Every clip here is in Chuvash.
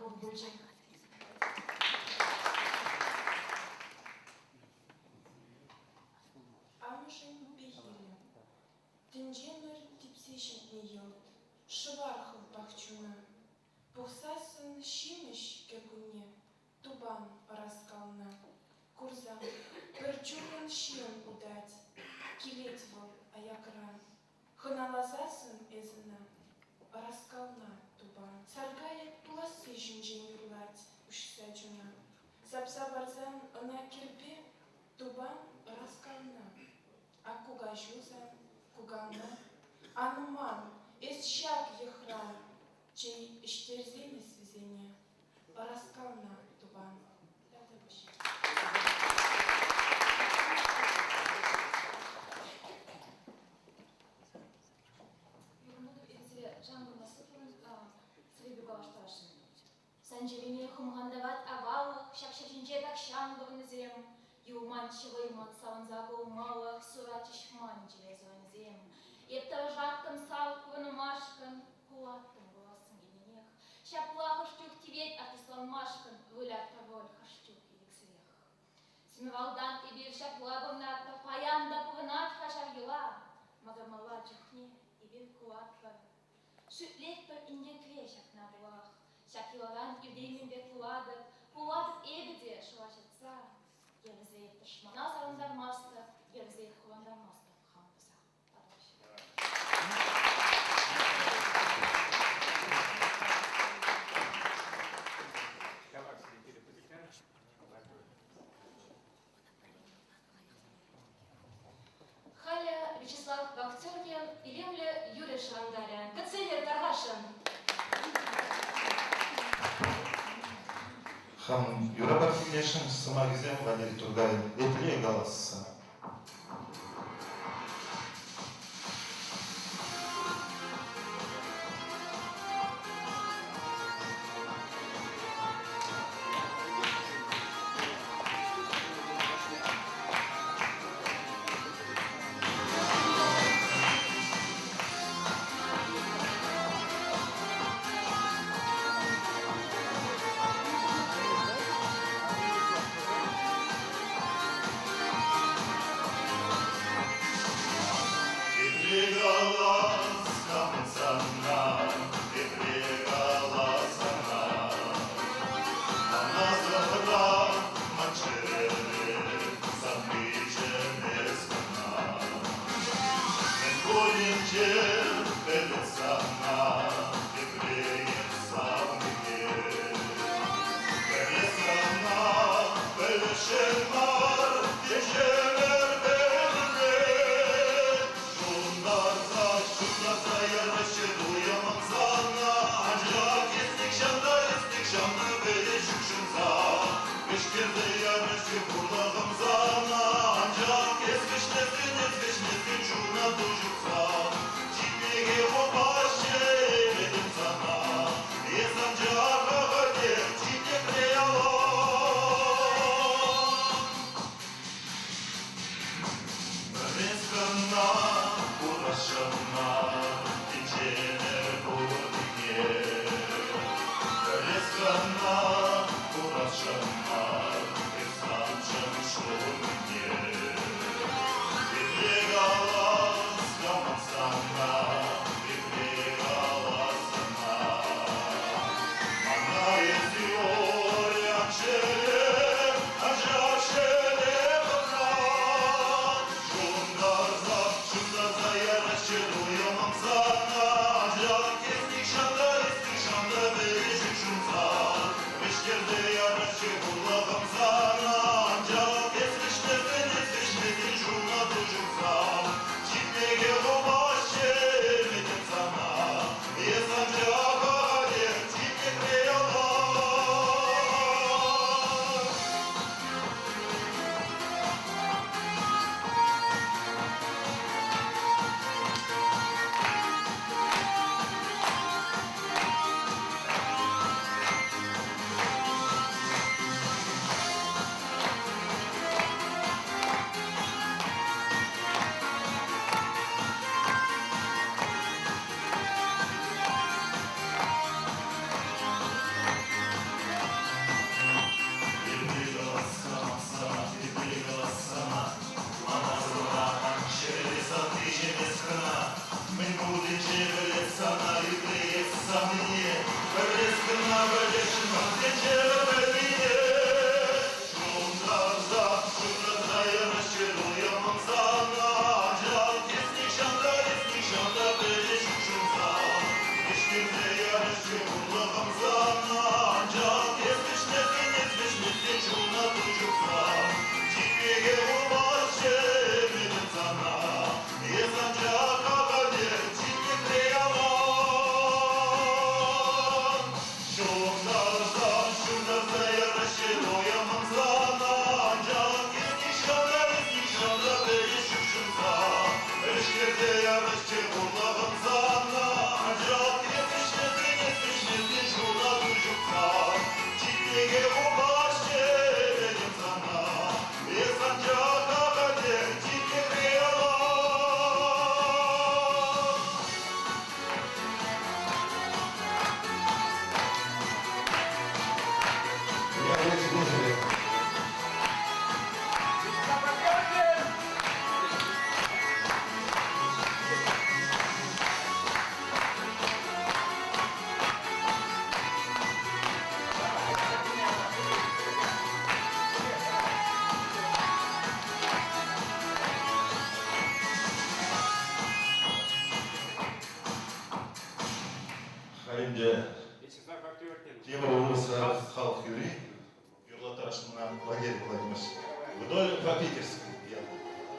пур пулчӗ. Амӑшӗн пехилӗ. Тӗнчемӗр типсе ҫитнӗ йӑлт, шӑвар хӑв пахчуна. Пухсассӑн ҫимӗҫ кӗркунне тупан ӑраскална. Курсан, пӗр чухӑн ҫын утать, килет вӑл аякран. Хӑналасассӑн эс ӑна ӑраскална тупан. Саркайӑк пуласси ҫинчен юрлать уҫса чуна. Сапса парсан ӑна кӗрпе тупан ӑраскална. Ак кукаҫу сан, кукаму, ан ман, эс ҫак йӑхран чей ӗҫтерсен эс вӗсене ӑраскална тупан. Тавтапуҫ. Юрмутов ирсере Жан Насыповӑн сӑввипе паллаштарасшӑн. Сан чӗрене хумхантарать аваллӑх, ҫак ҫӗр ҫинче тахҫан пурӑннисем. Юлманччӗ вӑйман савӑнса кулмалӑх, суратчӗҫ ман чӗре суранӗсем. Эп тӑрӑшаттӑм савӑк пурӑнмашкӑн, кулаттӑм кулассӑм килнӗнех. Ҫапла хӑш чух тивет артистланмашкӑн, вылятпӑр роль хӑш чух ирӗксӗрех. Синвалтан эпир ҫапла пурӑнатпӑр, паян та пурӑнать-ха ҫав йӑла. Макӑрмалла чухне эпир кулатпӑр. Шӳтлетпӗр инкекре ҫакна пулах. Ҫак йӑларан иртеймен пек пулатӑп, пулатӑп эпӗ те шӑла ҫыртса. Йӗрсе тӑшмана савӑнтармастӑп, йӗрсе хурлантармастӑп хам пӑса. Халӗ Вячеслав Вахтеркин илемлӗ юрӑ шӑрантарӗ. Кӗтсе илер тархасшӑн. Хам юра парнелешӗн сӑмахӗсем Валерий Тургай епле каласса. савнине, Пӗрес кӑна пӗлесшӗн мар тӗнче пӗлнине. Ҫунтарса, ҫунтарса ярасчӗ туйӑмӑм сана, Анчах эс нихҫан та, эс нихҫан та пӗлес ҫук ҫунса. Вӗҫтерсе ярасчӗ хурлӑхӑм сана, Анчах эс вӗҫместӗн, эс вӗҫместӗн чуна ту чупса. Чикмеке хумасчӗ ӗмӗтӗм сана, Эс анчах ахальтен чикмекре ялан. Ҫунтарса, ҫунтарса яраҫҫӗ туйӑмӑм сана, Анчах эс нихҫан та, эс нихҫан та пӗлес ҫук ҫунса. Вӗҫтерсе яраҫҫӗ хурлӑхӑм сана, Анчах эс вӗҫместӗн, эс вӗҫместӗн чуна ту чупса. Чикмеке хумасчӗ ӗмӗтӗм сана, Эс анчах ахальтен чикмекре ялан. Халӗнче тепӗр вырӑсра халӑх юрри юрлаттарасшӑн Валерий Владимирович. Вдоль по Питерской ятлӑ. Вдоль по Питерской.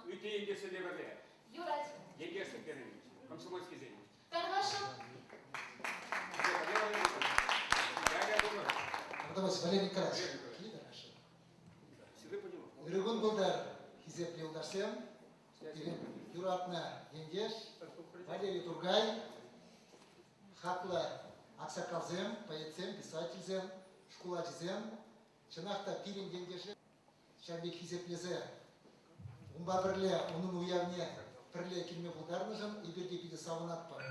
Ытти ентешсемпе пӗрле. Юрать. Ентешлӗх терӗн, комсомольскисен. Тархасшӑн. Валерий Николаевич, килӗр-ха. Ырӑ кун пултӑр, хисеплӗ юлташсем. Пирӗн юратнӑ ентеш Валерий Туркай, хаклӑ аксакалсем, поэтсем, писательсем, шкул ачисем. Чӑнах та пирӗн ентеше ҫав пек хисеплесе унпа пӗрле унӑн уявне пӗрле килме пултарнӑшӑн эпир те питӗ савӑнатпӑр.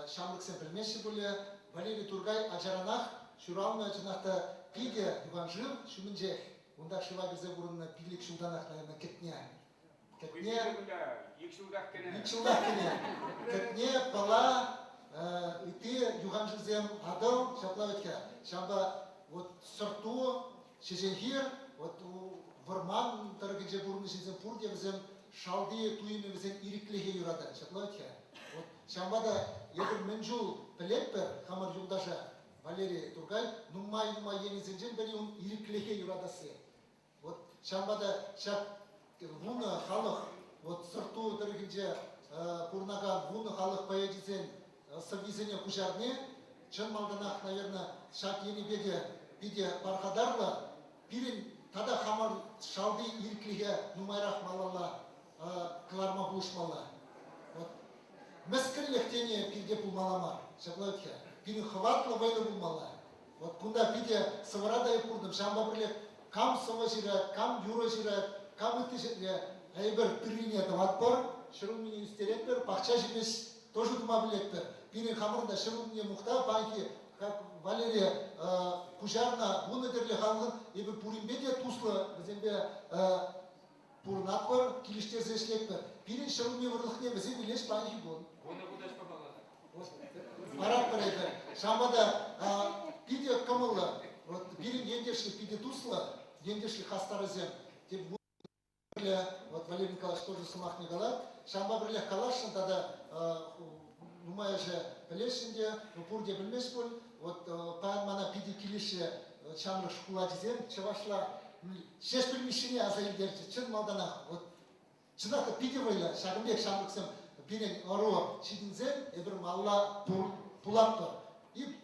Ҫамрӑксем пӗлмеҫҫӗ пулӗ, Валерий Туркай ачаранах ҫуралнӑ чӑнах та питӗ юханшыв ҫумӗнчех. Унта шыва кӗрсе пурӑннӑ 5 ҫултанах, наверное, Кӗтне. Кӗтне. Ик ҫултах кӗнӗ. Ик ҫултах кӗнӗ. Кӗтне, Пӑла, ытти юханшывсем, Атӑл, ҫапла вӗт-ха. Ҫавӑнпа вот сӑрт-ту, ҫеҫенхир, вот вӑрман тӑрӑхӗнче пурӑннӑ ҫынсем пурте вӗсем шалти туйӑмӗ вӗсен ирӗклӗхе юратать. Ҫапла вӗт-ха. Вот ҫавӑнпа та эпир мӗн чул пӗлетпӗр хамӑр юлташа, Валерий Туркай, нумай-нумай енӗсенчен пӗри ун ирӗклӗхе юратасси. Вот ҫавӑнпа та ҫак 10 халӑх, вот Сӑрт-ту тӑрӑхӗнче пурӑнакан 10 халӑх поэчӗсен сӑввисене куҫарни чӑн малтанах, наверное, ҫак енӗпе те питӗ пархатарлӑ. Пирӗн тата хамӑр шалти ирӗклӗхе нумайрах малалла кӑларма пулӑшмалла. Вот мӗскӗнлӗх тени пирте пулмалла мар. Ҫапла вӗт-ха. Пирӗн хӑватлӑ, вӑйлӑ пулмалла. Вот кунта питӗ сӑвӑра та эп куртӑм. Ҫавӑнпа пӗрлех кам сӑвӑ ҫырать, кам юрӑ ҫырать, кам ытти ҫӗрте эпир тыррине тӑватпӑр, ҫӗрулмине ӳстеретпӗр, пахча ҫимӗҫ тоже тума пӗлетпӗр. Пирӗн хамӑрӑн та ҫӗрулмине мухтав паянхи, как Валерия куҫарнӑ 10 тӗрлӗ халӑхӑн эпир пуринпе те туслӑ вӗсемпе пурӑнатпӑр, килӗштерсе ӗҫлетпӗр. Пирӗн ҫӗрулми вӑрлӑхне вӗсем илес паянхи кун. Вунӑ хутаҫпа паллатӑр. Паратпӑр эпир. Ҫавӑнпа та питӗ кӑмӑллӑ. Вот пирӗн ентешлӗх питӗ туслӑ, ентешлӗх хастарӗсем. Вот Валерий Николаевич тоже сӑмахне калать. Ҫавӑнпа пӗрлех каласшӑн тата нумайӑшӗ пӗлесшӗн те, пурте пӗлмест пуль. Вот паян мана питӗ килӗшрӗ ҫамрӑк шкул ачисем чӑвашла Ҫеҫпӗл Мишшине аса илтерчӗ чӑн малтанах. Вот чӑнах та питӗ вӑйлӑ ҫакӑн пек ҫамрӑксем пирӗн ӑру ҫитӗнсен эпир малалла пулатпӑр. И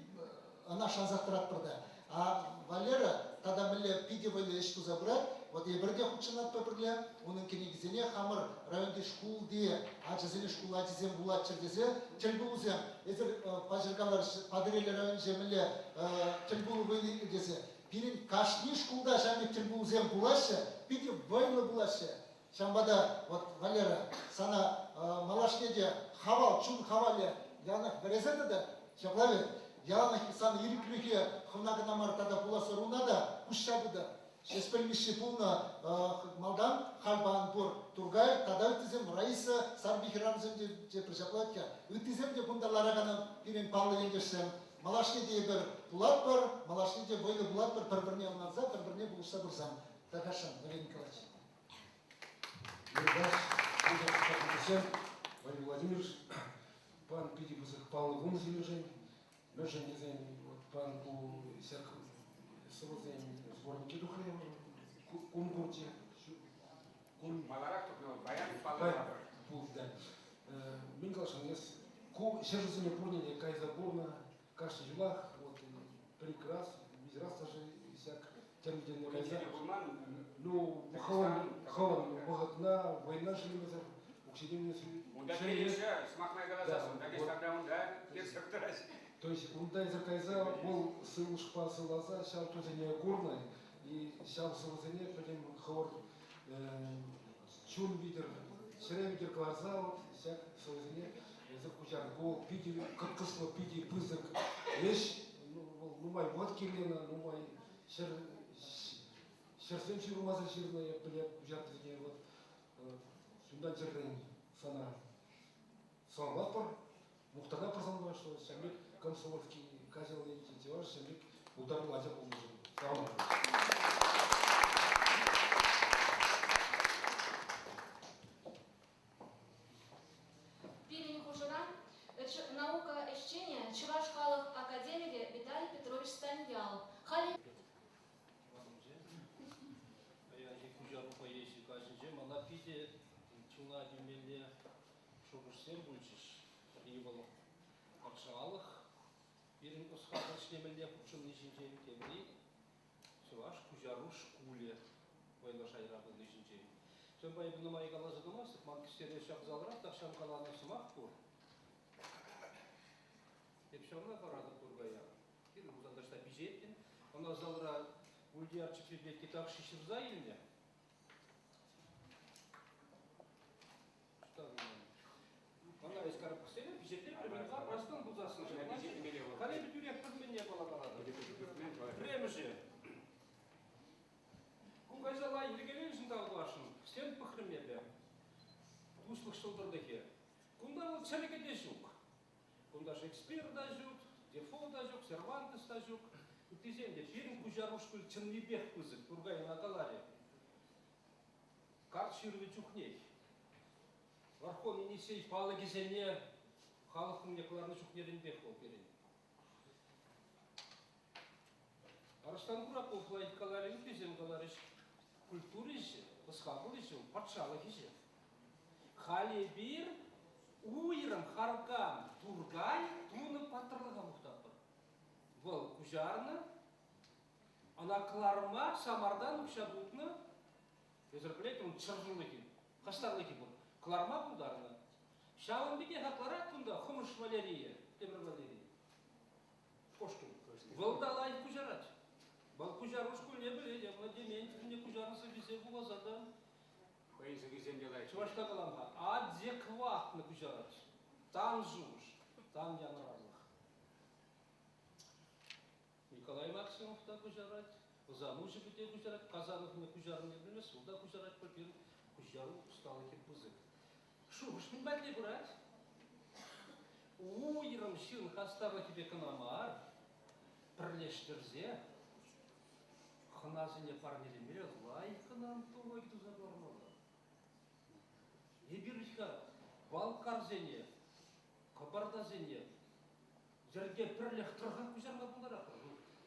ӑна шансах тӑратпӑр та. А Валера тата мӗнле питӗ вӑйлӑ ӗҫ туса пырать, вот эпир те хутшӑнатпӑр пӗрле, унӑн кӗнекисене хамӑр районти шкулти ачасене шкул ачисем вулаччӑр тесе тӗлпулусем, эсир паҫӑр Патӑрьел районӗнче мӗнле тӗлпулу вӑйлӑ иртнӗ тесе, пирӗн кашни шкулта ҫав пек тӗлпулусем пулаҫҫӗ, питӗ вӑйлӑ пулаҫҫӗ. Ҫавӑнпа та вот, Валера, сана малашне те хавал, чун хавалӗ яланах вӗресе тӑтӑр. Ҫапла вӗт? Яланах сан ирӗклӗхе хӑвна кӑна мар тата пулас ӑруна та куҫса пытӑр. Ҫеҫпӗл Мишши пулнӑ малтан, халь паян пур Туркай тата ыттисем, Раиса Сарпи хӗрарӑмсем те тепӗр ҫапла вӗт-ха. Ыттисем те кунта ларакан пирӗн паллӑ ентешсем. Малашне те эпир пулатпӑр, малашне те вӑйлӑ пулатпӑр пӗр-пӗрне ӑнланса, пӗр-пӗрне пулӑшса пырсан. Тархасшӑн, Валерий Николаевич. Юлташ, Валерий Владимирович, пан питӗ пысӑк паллӑ кун сирӗншӗн. Мӗншӗн тесен вот пан ку ҫак сӑвӑсен сборникӗ тухрӗ кун пурчӗ. Кун маларах тухнӑ, паян паллӑ. Пулчӗ, да. Мӗн каласшӑн, эс ку ҫӗршывсене пурне те кайса курнӑ, кашни ҫулах вот пӗр-ик раз, виҫ раз даже ҫак тӗрлӗ кайса. Пулман. Ну, хӑвӑн, хӑвӑн вӑхӑтна война ҫӳремесӗр укҫа-тенкӗ Унта килӗшӗ, сӑмах май каласассӑн, Дагестанда унта килсех тӑраҫ. То есть унта илсе кайса вӑл сывлӑшпа сывласа ҫав тусене курнӑ и ҫав сӑвӑсене пӗтӗм хӑвӑр чун витӗр, чӗре витӗр кӑларса вот ҫак сӑвӑсене эсӗ куҫарнӑ. Ку питӗ кӑткӑслӑ, питӗ пысӑк ӗҫ. Ну, вӑл нумай вӑхӑт кирлӗ ӑна, нумай ҫӗрсем ҫырмасӑр ҫырнӑ, эп пӗлеп, куҫарнисене вот чунтан чӗррен сана саламлатпӑр, мухтанатпӑр санпа, что ҫав пек комсомольский каҫал енчи чӑваш ҫав пек пултаруллӑ ача пулнӑшӑн. Саламлатпӑр. Пирӗн хушӑра наука ӗҫченӗ, Чӑваш халӑх академикӗ Виталий Петрович Станьял. Халӗ Паянхи куҫару поэзи каҫӗнче хушшинче мана питӗ чуна тивмелле шухӑшсем пулчӗҫ. Пӗри вӑл патшалӑх пирӗн ӑс-хакӑл ӗҫлемелле хутшӑнни ҫинчен, тепри чӑваш куҫару шкулӗ вӑйлӑ шайра пулни ҫинчен. Ҫавӑнпа эпӗ нумай каласа тӑмастӑп, ман кӗсьере ҫак залра тахҫан каланӑ сӑмах пур. Эп ҫавна паратӑп Туркая. Пирӗн пулсан таҫта пиҫеттӗн. Ӑна залра Ульдияр Чӗппипе тахши ҫырса илнӗ. Ӑна эс карапкӑсене пиҫетте пӗр растан пулсассӑн халь эпӗ тӳрех пӗрменне калакалатӑп. Пӗрремӗшӗ. Ку кайса лайӑх йӗркеленӗшӗн тав тӑвасшӑн. Всем пӑхрӑм эпӗ. Туслӑх ҫӑлтӑрлӑхӗ. Кунта вӑл чӗлхе те ҫук. Кунта Шекспир та ҫук, Дефо та ҫук, Сервантес та ҫук. Ыттисем те. Пирӗн куҫару шкулӗ чӑннипех пысӑк, Туркай ӑна каларӗ. Карт ҫырӑвӗ чухнех Орхон Енисей палӑкӗсене халӑх умне кӑларнӑ чухнеренпех вӑл пирӗн. Арӑслан Кураков лайӑх каларӗ, ыттисем каларӗҫ. Культура ӗҫӗ, ӑс-хакӑл ӗҫӗ, патшалӑх ӗҫӗ. Халь эпир уйрӑм харкам Туркай тунӑ паттӑрлӑха мухтатпӑр. Вӑл куҫарнӑ, ӑна кӑларма Самартан укҫа тупнӑ. Эсир пӗлетӗр, ун чӑрсӑрлӑхӗ, хастарлӑхӗ пур. Кӑларма пултарнӑ. Ҫавӑн пекех хакларах кунта Хӑмӑш Валерийӗ, тепӗр Валерий. Кошкин. Вӑл та лайӑх куҫарать. Вӑл куҫару шкулне пӗлет, ӑна Дементьевне куҫарнӑ сӑввисем вуласа та. Хӑйӗн сӑввисем те лайӑх. Чӑвашла калам-ха, адекватно куҫарать. Тан шухӑш, тан янӑравлӑх. Николай Максимов та куҫарать, Ӑсануҫӑ те куҫарать, Казановне куҫарнине пӗлмест, вӑл та куҫарать, пирӗн куҫару ӑсталӑхӗ пысӑк. Шухӑш мӗн патне пырать? Уйрӑм ҫын хастарлӑхӗпе кӑна мар, пӗрлештерсе хӑнасене парнелеме лайӑх кӑна антологи туса кӑлармалла. Эпир-ха балкарсене, кӑпартасене йӗрке пӗрлех тӑрӑхах куҫарма пултаратпӑр.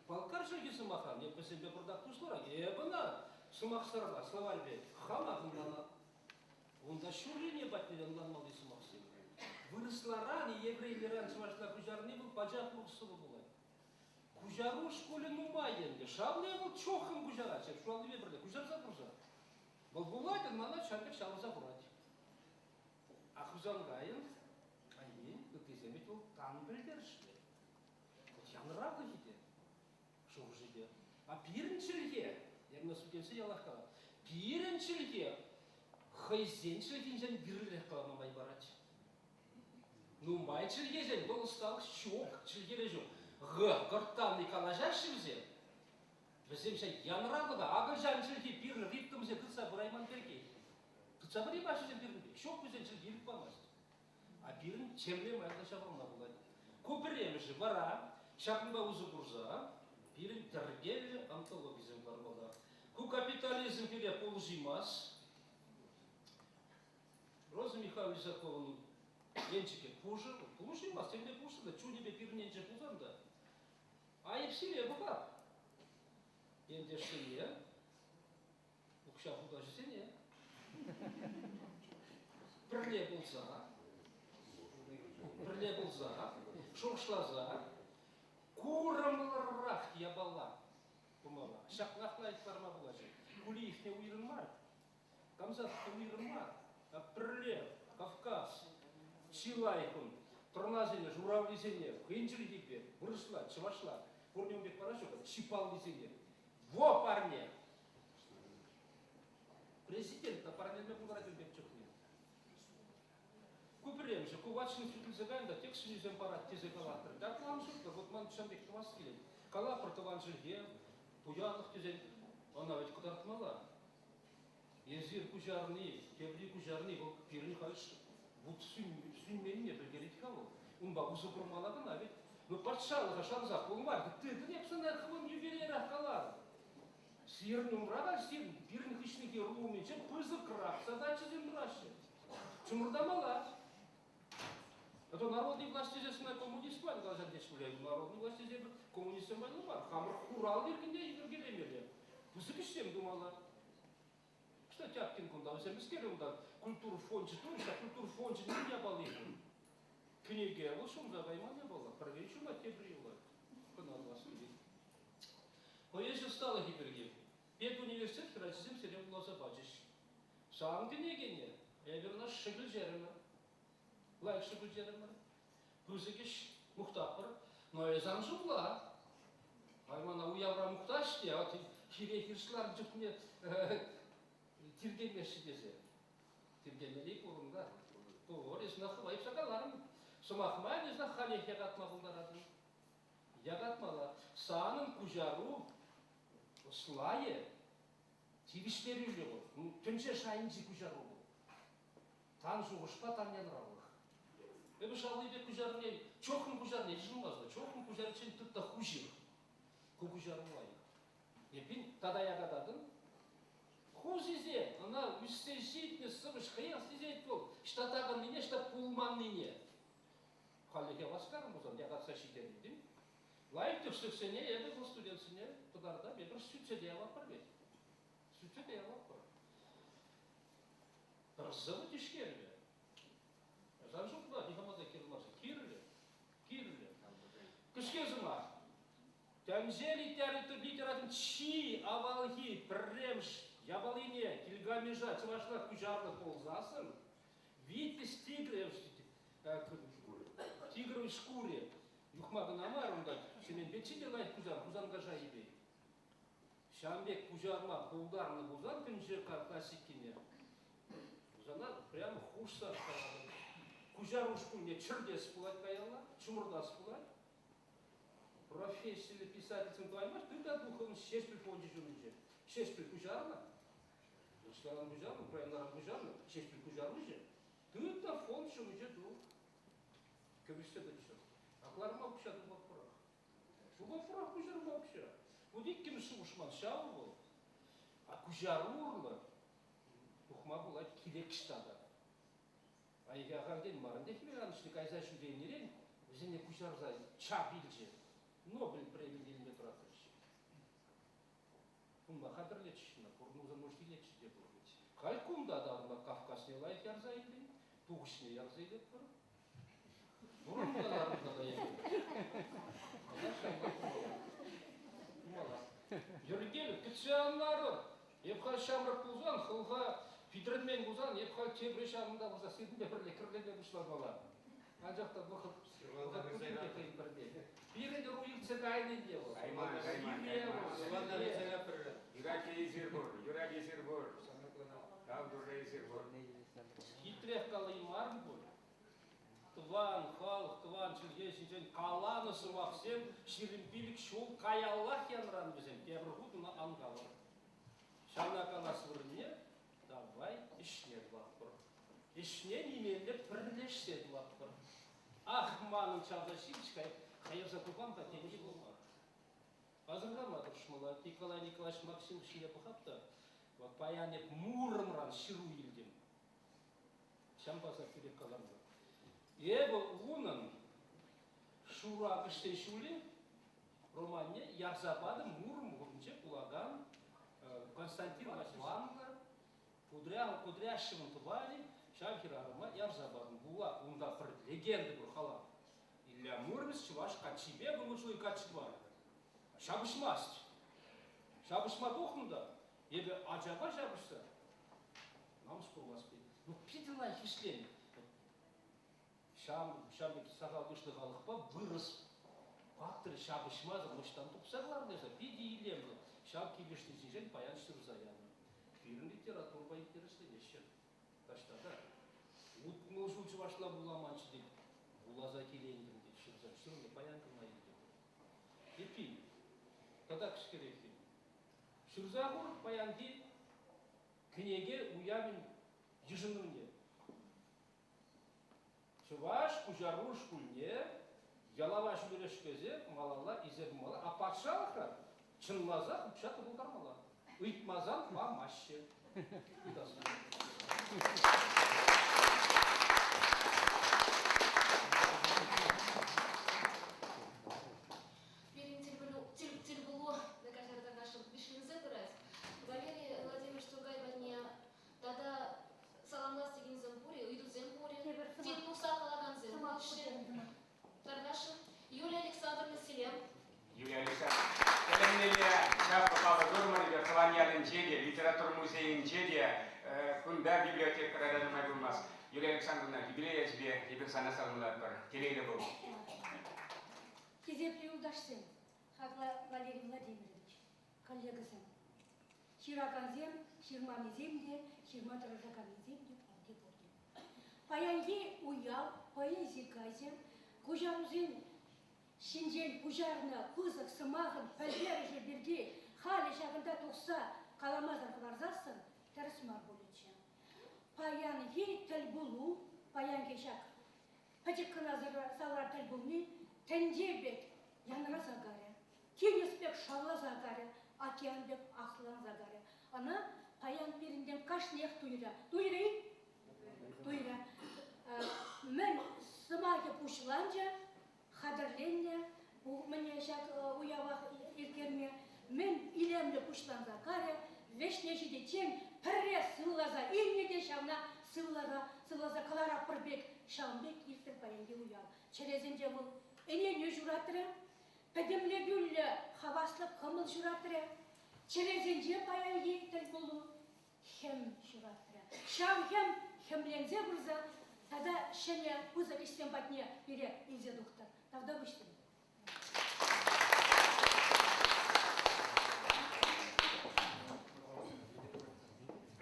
Балкар чӗлхи сӑмаха эп вӗсемпе пӑртак туслӑрах. Эп ӑна сӑмахсарпа, словарьпе хамах ӑнланап. Унта ҫуррине патне ӑнланмалли сӑмахсем. Вырӑсларан, еврейлеран чӑвашла куҫарни вӑл пачах урӑх сӑвӑ пулать. Куҫару шкулӗ нумай ӗнтӗ. Шавли вӑл чоххӑм куҫарать, ҫак шуаллипе пӗрле куҫарса курса. Вӑл вулать, ӑнланать, ҫав пек ҫавӑрса хурать. А Хусанкайӑн, айвин, ыттисем ведь вӑл тан пӗлтерӗшлӗ. Вӑл янӑравлӑхӗ те, шухӑшӗ те. А пирӗн чӗлхе, я студентсем ялах калать, пирӗн чӗлхе хӑйсен чӗлхинчен вирлӗрех калама май парать. Нумай чӗлхесен вӑл ӑсталӑх ҫук, чӗлхере ҫук. Г кӑрттанни калаҫаҫҫӗ вӗсем. Вӗсем ҫак янӑравлӑ акӑлчан чӗлхи пирӗн ритмсем тытса пырайман пирки. Тытса пыраймаҫҫӗ вӗсем пирӗн пек. Ҫук вӗсен чӗлхи ирӗк памасть. А пирӗн темле майлӑ ҫаврӑнма пулать. Ку пӗрремӗшӗ вара ҫакӑнпа усӑ курса пирӗн тӗркеллӗ антологисем кӑлармалла. Ку капитализм пире пулӑшаймасть. Роза Михайловна Лизакован енчӗкӗ пушӑ, пулӑшаймасть, темле пулӑшса та, чунӗпе пирӗн енче пулсан та. Айӑп сире пӑхап. Ентешсене, укҫа хутаҫӗсене пӗрле пулса, пӗрле пулса, шухӑшласа курӑмлӑрах япала тумалла. Ҫакнах лайӑх ларма пулать. Кулиевне уйрӑм мар, Камсатка уйрӑм мар, а пӗрле Кавказ чи лайӑх ун. Тӑрнасене, журавлисене хӑйӗн чӗлхипе, вырӑсла, чӑвашла пурне ун пек параҫҫӗ чи паллисене. Во парне! Президент та парнелеме пултарать ун пек чухне. Ку пӗрремӗшӗ, ку ват ҫын сӳтӗлсе кайнӑ та тек сӗнӳсем парать тесе калатӑр. Даклан шутлӑ, вот ман ҫав пек тӑвас килет. Калапӑр тӑван чӗлхе, пуянлӑх тесен ӑна вӗт кӑтартмалла. Эсир куҫарни, тепри куҫарни вӑл пирӗн халь вут сӳнменнине пӗлтерет-ха вӑл. Унпа усӑ курмалла кӑна вӗт. Ну патшалӑха шансах пулмасть. Тытӑн эп сана хӑвӑн юбилейрах каларӑм. Сирӗн умра та сирӗн пирӗн хыҫнихи ӑру умӗнче пысӑкрах задачӑсем тӑраҫҫӗ. Чӑмӑртамалла. А то народный власть тесе сана коммунист мар калаҫать теҫ пуль. Народный власть тесе коммунистсем вайлӑ мар. Хамӑр хурал йӗркине йӗркелемелле. Пысӑк ӗҫсем тумалла. Что Тяпкин кунта? Унта вӗсем мӗскер унта культура фончӗ турӗҫ, ҫак культура фончӗн мӗн япали пур? Кӗнеке вӑл ҫунса кайман япала. Пӗрре ҫунать, тепри юлать. Кӑна тӑвас килет. Поэзи ӑсталӑхӗ пирки. Педуниверситет хӗрачисем сире вуласа пачӗҫ. Сан кӗнекене эпир ӑна шӗкӗлчерӗмӗр. Лайӑх шӗкӗлчерӗмӗр. Пысӑк ӗҫ, мухтатпӑр. Но эс ан шутла. Ай мана уявра мухтаҫ те, вот хире хирӗҫ ларнӑ чухне тиркемеҫҫӗ тесе. Тиркемелли пур унта. Пур, эс ӑна хӑва йӑпса каларӑм. Сӑмах май, эс ӑна халех якатма пултаратӑн. Якатмалла. Санӑн куҫару ӑслайӗ тивӗҫтерӳллӗ вӑл. Тӗнче шайӗнчи куҫару вӑл. Тан шухӑшпа тан янравлӑх. Эпӗ шалнипе куҫарни, чохӑм куҫарни йышӑнмасӑр, чохӑм куҫариччен тыт та хуҫих. Ку куҫару лайӑх. Эппин, тата якататӑн. Ху сисен, ӑна ӳссе ҫитнӗ сӑвӑҫ хӑех сисет вӑл, ӑҫта такӑннине, ӑҫта пулманнине. Хальлӗхе васкарӑм пулсан, якатса ҫитернӗ. Лайӑх тӗслӗхсене эпӗ вӑл студентсене кӑтартап, эпир сӳтсе те яватпӑр вӗт. Сӳтсе те яватпӑр. Пӗр сӑвӑ тишкернӗ. Сан шутла, никама та кирлӗ мар. Кирлӗ, кирлӗ. Кӗске сӑмах. Тӗнче литературин чи авалхи пӗрремӗш япалине Гильгамеша чӑвашла куҫарнӑ пулсассӑн Витязь Тигрович шкурӗ юхма кӑна мар унта Ҫемен печче те лайӑх куҫар Хусанкаша шайӗпе. Ҫавӑн пек куҫарма пултарнӑ пулсан тӗнче классикине Хусана прямо хушса калатӑп. Куҫару шкулне чӗртес пулать каялла, чӑмӑртас пулать. Профессиллӗ писательсем тӑваймасть, тыта тухӑн Ҫеҫпӗл фончӗ ҫумӗнче. Ҫеҫпӗл куҫарнӑ. Русскаран куҫарнӑ, украинаран куҫарнӑ, Ҫеҫпӗл куҫаруҫӑ. Тыт та фонд ҫумӗнче ту. Кӗвӗҫсе тӑччӑр. А кӑларма укҫа тупатпӑрах. Тупатпӑрах куҫарма укҫа. Вот иккӗмӗш шухӑш ман ҫав вӑл. А куҫару урлӑ тухма пулать килек штата. Айхи ахальтен мар ӗнтӗ хӗвеланӑҫне кайса ҫӳренӗрен вӗсене куҫарса чап илчӗ. Нобель премине илме тӑратрӗҫ. Кунпа хатӗрлетчӗҫ ӑна, пурӑнсан может илетчӗ те пуль. Халь кунта та ӑна Кавказне лайӑх ярса илтӗн, Тухӑҫне ярса илетпӗр. Пурӑнма ларнӑ та эпир. Ӑна ҫапла тумалла. Йӗркеллӗ кӗтсе ан ларӑр. Эп халь ҫамрӑк пулсан, хӑлха питӗрӗнмен пулсан, эп халь тепре ҫавӑнта пырса сирӗнпе пӗрле кӗрлеме пуҫламалла. Анчах та вӑхӑт вӑхӑт пӗрле. Пирӗн ӑру иртсе кайнӑ ӗнтӗ вӑл. Кайман, кайман, кайман. Юрать эсир пур, юрать эсир пур. Тав Турра эсир пур. Хитрех калаймарӑм пуль. Тӑван халӑх, тӑван чӗлхе ҫинчен каланӑ сӑмахсем 25 ҫул каяллах янран вӗсем. Тепӗр хут ӑна ан калӑр. Ҫавна калас вырӑнне давай ӗҫне тӑватпӑр. Ӗҫне нимелле пӗрлешсе тӑватпӑр. Ах, манӑн чавса ҫивӗч хӑйӑрса тухам-ха тени пулман. Асӑрхама тӑрӑшмалла. Николай Николаевич Максимов ҫине пӑхап та, вот паян эп Муромран ҫыру илтӗм. Ҫампаса тӳрех калам-ха. Эпӗ унӑн Шура кӗҫсе ҫулӗ романне ярса патӑм Муром хулинче пулакан Константин Ванга Кудряшевӑн тӑванӗ ҫав хӗрарӑма ярса патӑм. Була унта пӗр легенда пур халап. Илья Муромец чӑваш каччипе вӑмӑшлӑ каччӑпа ҫапӑҫмасть. Ҫапӑҫма тухнӑ та эпӗ ачапа ҫапӑҫса намӑс курмас пек. Ну питӗ лайӑх ӗҫленӗ. Ҫав ҫав пек сахал йышлӑ халӑхпа вырӑс паттӑр ҫапӑҫмасӑр ӑҫтан тухса кӑларнӑ эсӗ? Питӗ илемлӗ. Ҫав килӗшнисенчен паян ҫырса янӑ. Пирӗн литературӑпа интересленеҫҫӗ. Таҫта та. 60 ҫул чӑвашла вуламанччӗ тет. Вуласа килентӗм тет ҫырса. Ҫырнӑ паян кӑна илтӗм. Эппин, тата кӗскереххӗн. Ҫырса хур паянхи кӗнеке уявӗн йышӑнӑвне. Чӑваш куҫару шкулне ялава ҫӳлерешкесе малалла илсе пымалла, а патшалӑхра чӑнласах укҫа тӑпӑлтармалла. Ыйтмасан памаҫҫӗ. Ыйтас Пирӗн тӗлпулу каҫарта вӗҫленсе пырать. Валерий Владимирович Тургай патне тата садӗнче те, литература музейӗнче те, кунта библиотекӑра та нумай пулмасть. Юлия Александровна, юбилей ячӗпе эпир сана саламлатпӑр. Телейлӗ пул. Хисеплӗ юлташсем, хаклӑ Валерий Владимирович, коллегӑсем. Ҫыракансем, ҫырманнисем те, ҫырма тӑрӑшаканнисем те пурте пурте. Паянхи уяв поэзи каҫӗ куҫарусен ҫинчен пуҫарнӑ пысӑк сӑмахӑн пӗлтерӗшӗ пирки халӗ ҫакӑнта тухса каламасӑр хӑварсассӑн тӗрӗс мар пулӗччӗ. Паянхи тӗлпулу, паянхи ҫак пӗчӗк кӑна залра тӗл пулни тӗнче пек янраса карӗ, тинӗс пек шавласа карӗ, океан пек ахланса карӗ. Ӑна паян пирӗнтен кашниех туйрӗ. Туйрӗ-и? Туйрӗ. Мӗн сӑмахӗ пуҫланчӗ, хатӗрленнӗ мӗне ҫак уява ирттерме, мӗн илемлӗ пуҫланса карӗ, вӗҫне ҫитиччен пӗрре сывласа илнӗ те ҫавна сывласа, сывласа кӑларатпӑр пек, ҫавӑн пек иртрӗ паянхи уяв. Чӗресенче вӑл ӗненӳ ҫуратрӗ, пӗтӗмлетӳллӗ хаваслӑ кӑмӑл ҫуратрӗ. Чӗресенче паянхи тӗлпулу хӗм ҫуратрӗ. Ҫав хӗм хӗмленсе пырса тата ҫӗнӗ пысӑк ӗҫсем патне пире илсе тухтӑр. Тавтапуҫ сире.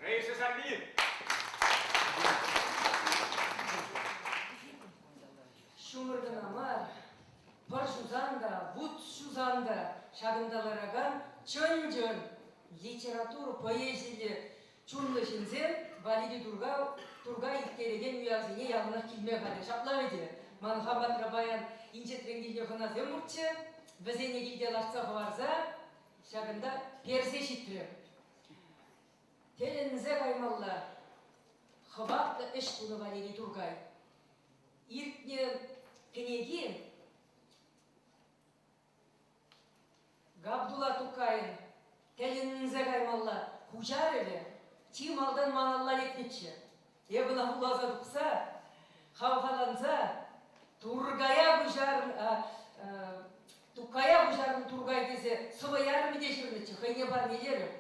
Раиса Сарпи! Ҫумӑр кӑна мар, пӑр ҫусан та, вут ҫусан та ҫакӑнта ларакан чӑн-чӑн литература поэзиллӗ чунлӑ ҫынсем Валерий Туркай, Туркай ирттерекен уявсене яланах килме хатӗр. Ҫапла вӗт-и? Ман хамӑрра паян инҫетрен килнӗ хӑнасем пурччӗ. Вӗсене килте лартса хӑварса ҫакӑнта персе ҫитрӗ. Тӗлӗнсе каймалла хӑватлӑ ӗҫ тунӑ Валерий Туркай. Иртнӗ кӗнеки Габдулла Тукайӑн тӗлӗнсе каймалла куҫарӑвӗ чи малтан малалла лекнӗччӗ. Эп ӑна вуласа тухса, хавхаланса Туркая куҫарнӑ, Тукая куҫарнӑ Туркай тесе сӑвӑ ярӑмӗ те ҫырнӑччӗ, хӑйне парнелерӗм.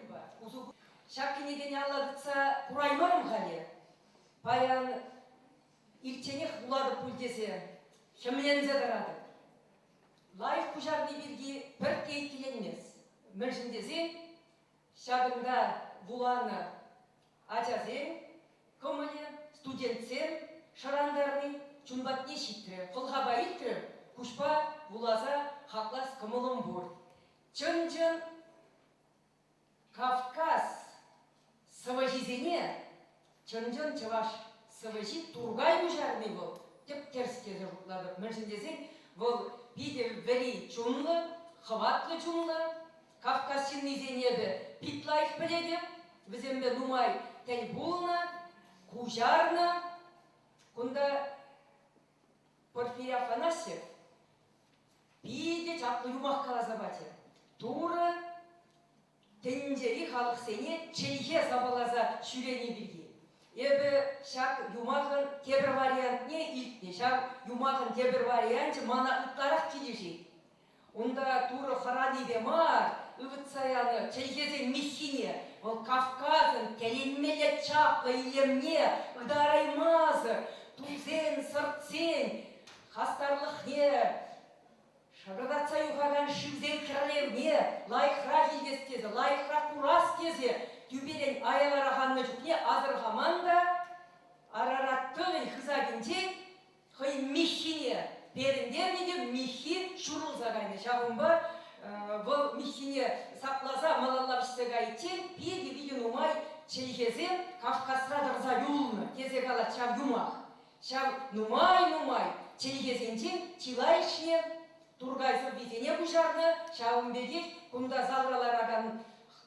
Ҫак кӗнекене алла тытса кураймарӑм халӗ. Паян ирчченех вулатӑп пуль тесе хӗмленсе тӑратӑп. Лайӑх куҫарни пирки пӗртте иккӗленмест. Мӗншӗн тесен ҫакӑнта вуланӑ ачасен кӑмӑлӗ, студентсем шӑрантарни чун патне ҫитрӗ. Хӑлхапа илтрӗм, куҫпа вуласа хаклас кӑмӑлӑм пур. Чӑн-чӑн Кавказ сӑвӑҫисене чӑн-чӑн чӑваш сӑвӑҫи Туркай куҫарни вӑл тӗп-тӗрӗс тесе шутлатӑп. Мӗншӗн тесен вӑл питӗ вӗри чунлӑ, хӑватлӑ чунлӑ. Кавказ ҫыннисене эпӗ пит лайӑх пӗлетӗп. Вӗсемпе нумай тӗл пулнӑ, куҫарнӑ. Кунта Порфирий Афанасьев питӗ чаплӑ юмах каласа пачӗ. Турӑ тӗнчери халӑхсене чӗлхе сапаласа ҫӳрени пирки. Эпӗ ҫак юмахӑн тепӗр вариантне илтнӗ. Ҫав юмахӑн тепӗр варианчӗ мана ытларах килӗшет. Унта Турӑ хӑранипе мар ывӑтса янӑ чӗлхесен миххине, вӑл Кавказӑн тӗлӗнмелле чаплӑ илемне ытараймасӑр тусен, сӑртсен хастарлӑхне, шӑкӑртатса юхакан шывсен хӗрлевне лайӑхрах илтес тесе, лайӑхрах курас тесе тӳперен аяларах аннӑ чухне асӑрхаман та Арарат тӑвӗн хысакӗнчен хӑй миххине перӗнтернӗ те миххи ҫурӑлса кайнӑ. Ҫавӑнпа вӑл миххине сапласа малалла вӗҫсе кайиччен питӗ-питӗ нумай чӗлхесем Кавказра тӑрса юлнӑ тесе калать ҫав юмах. Ҫав нумай-нумай чӗлхесенчен чылайӑшне Туркай сӑввисене куҫарнӑ, ҫавӑн пекех кунта залра ларакан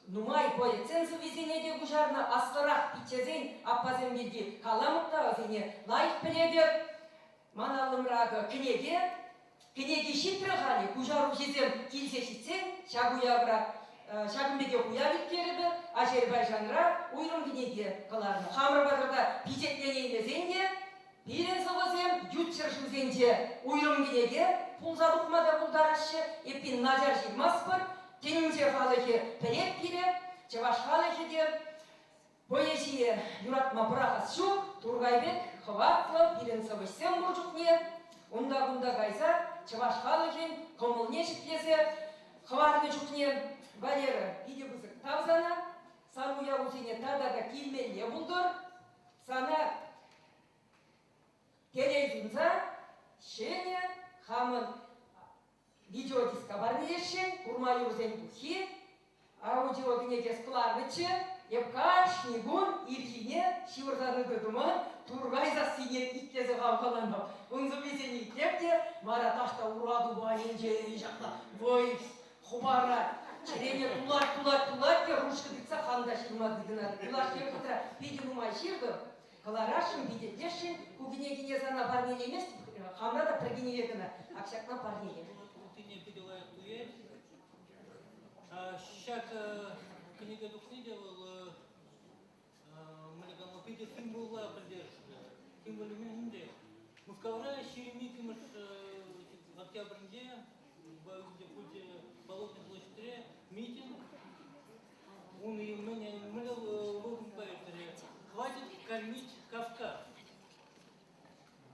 нумай поэтсен сӑввисене те куҫарнӑ, аслӑрах пиччесен, аппасем пирки каламӑп та, вӗсене лайӑх пӗлетӗп. Ман аллӑмра акӑ кӗнеке. Кӗнеки ҫитрӗ халӗ, куҫаруҫисем килсе ҫитсен ҫак уявра ҫакӑн пекех уяв ирттерӗпӗр, Азербайджанра уйрӑм кӗнеке кӑларнӑ. Хамӑр патӑрта пичетленеймесен те пирӗн сӑвӑсем ют ҫӗршывсенче уйрӑм кӗнеке пулса тухма та пултараҫҫӗ. Эппин, начар ҫырмастпӑр, тӗнче халӑхӗ пӗлет пире. Чӑваш халӑхӗ те поэзие юратма пӑрахас ҫук, Туркай пек хӑватлӑ пирӗн сӑвӑҫсем пур чухне унта-кунта кайса чӑваш халӑхӗн кӑмӑлне ҫӗклесе хӑварнӑ чухне Валера, питӗ пысӑк тав сана. Сан уявусене тата та килмелле пултӑр. Сана телей сунса ҫӗнӗ хамӑн видеодиска парнелесшӗн, курма юрсен пуххи, аудио кӗнекес кӑларнӑччӗ. Эп кашни кун ирхине ҫывӑрса тӑнӑ туман Туркай сассине итлесе хавхаланӑп. Ун сӑввисене итлеп те вара таҫта ура тупанӗнчен ҫапла вӑй хӑпарать. Чӗрене тулать, тулать, тулать те ручка тытса хам та ҫырма тытӑнатӑп. Юлашки вӑхӑтра питӗ нумай ҫыртӑм. Кӑларасшӑн, пичетлесшӗн. Ку кӗнекене сана парнелеместӗп, хамра та пӗр кӗнеке кӑна. Ак ҫакна парнеле. Пултине питӗ лайӑх туять. Ҫак кӗнеке тухни те вӑл мӗнле калама, питӗ символла пӗлтерӗшлӗ. Символӗ мӗнле? Мускавра 22-мӗш октябрӗнче пулчӗ Болотная площадьре митинг. Ун мӗнле лозунгпа ирттерӗ? Хватит кормить Кавказ.